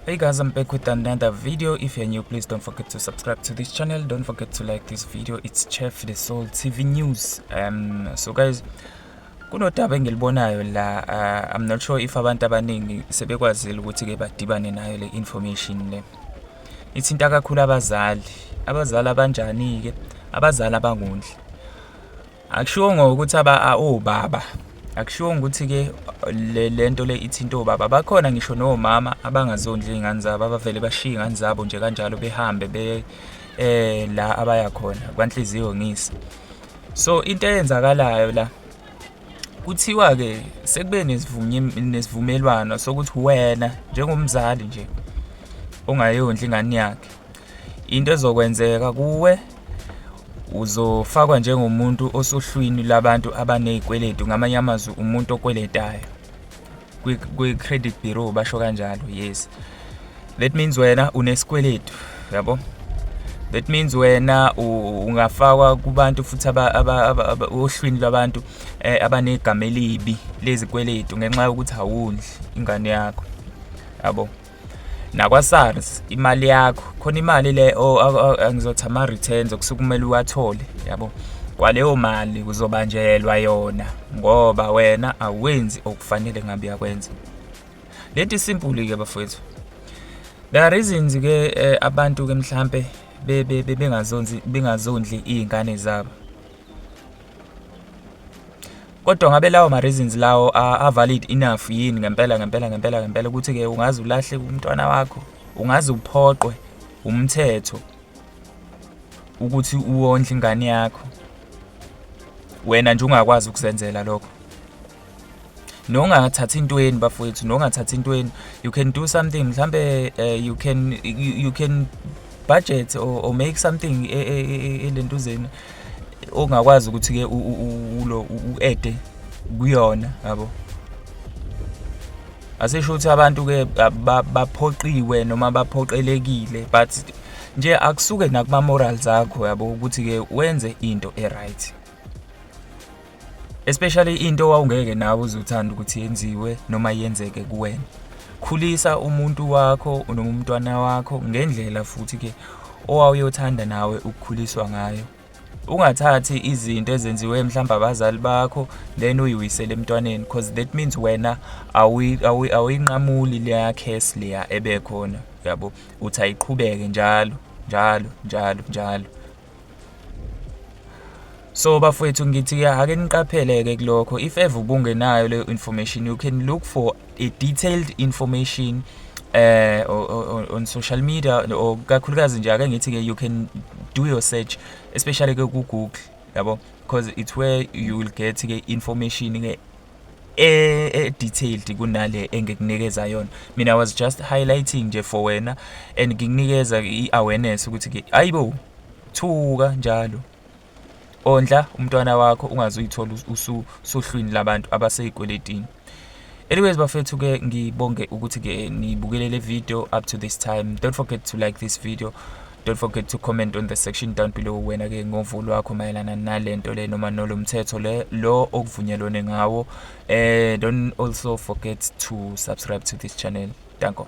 Hey guys, I'm back with another video. If you're new, please don't forget to subscribe to this channel. Don't forget to like this video. It's Chef the Soul TV News. So guys, kunodaba engilibonayo la. I'm not sure if abantu abaningi sebekwazile ukuthi ke badibane nayo le information le. Ithinta kakhulu abazali. Abazali abanjani ke? Abazali abangondli. Akushiwo ngokuthi aba obaba. Akushiwo ukuthi ke le lento le ithinta obaba. Bakhona ngisho nomama abangazondli izingane zabo, abavele bashiye izingane zabo nje kanjalo, behambe be la abaya khona kwanhliziyo ngisi. So into eyenzakalayo la, kuthiwa ke sekube nesivumelwano sokuthi wena njengomzali nje ongayondli ingane yakhe, into ezokwenzeka kuwe, uzofakwa njengomuntu osohlwini labantu abaney'kweletu. Ngamanye amazwi, umuntu okweletayo kwi-credit bureau, basho kanjalo. Yes, that means wena unesikweletu, yabo. That means wena ungafakwa kubantu futhi ohlwini lwabantu abanegama elibi lezikweletu ngenxa yokuthi awundli ingane yakho, yabo. Nakwa-SARS imali yakho khona, imali le angizothi ama-returns okusuke kumele uwathole, yabo, kwaleyo mali uzobanjelwa yona ngoba wena awenzi okufanele ngabe uyakwenza. Lento isimple-ke bafowethu. There are reasons ke abantu ke mhlambe bengazondli iy'ngane zabo, kodwa ngabe lawo ma-reasons lawo a-valid enough yini ngempela ngempela ngempela ngempela ukuthi-ke ungaze ulahle umntwana wakho, ungaze uphoqwe umthetho ukuthi uwondle ingane yakho, wena nje ungakwazi ukuzenzela lokho? Nongathathi intweni bafowethu, nongathathi intweni, you can do something mhlambe, you can budget or make something elentuzeni ongakwazi ukuthi ke ulo u-add kuyona, yabo. Asisho ukuthi abantu ke baphoqiwe noma baphoqelekile, but nje akusuke nakuma morals akho, yabo, ukuthi ke wenze into e-right, especially into wawungeke nawe uzuthanda ukuthi yenziwe noma yenzeke kuwena. Khulisa umuntu wakho noma umntwana wakho ngendlela futhi ke owawuyothanda nawe ukukhuliswa ngayo. Ungathathi izinto ezenziwe mhlawumbe abazali bakho, then uyiwisele emntwaneni, because that means wena awuyinqamuli leya curse leya ebekhona, yabo. Uthi ayiqhubeke njalo njalo njalo njalo. So bafowethu, ngithi ake niqaphele-ke kulokho. If ever ubungenayo leyo information, you can look for a detailed information on social media, or kakhulukazi nje ake ngithi-ke you can do your search, especially ke ku-Google, yabo, because it's where you will get ke information ke e-detailed kunale engikunikeza yona mina. I was just highlighting nje for wena and ngikunikeza i-awareness ukuthi ke ayibo, thuka njalo, ondla umntwana wakho, ungaze uyithola usohlwini labantu abasey'kweletini. Anyways bafethu ke, ngibonge ukuthi ke nibukele le video up to this time. Don't forget to like this video. Don't forget to comment on the section down below wena ke ngovo lwakho mayelana nalento le noma nolo mthetho le lo okuvunyelwane ngawo. Don't also forget to subscribe to this channel. Danko.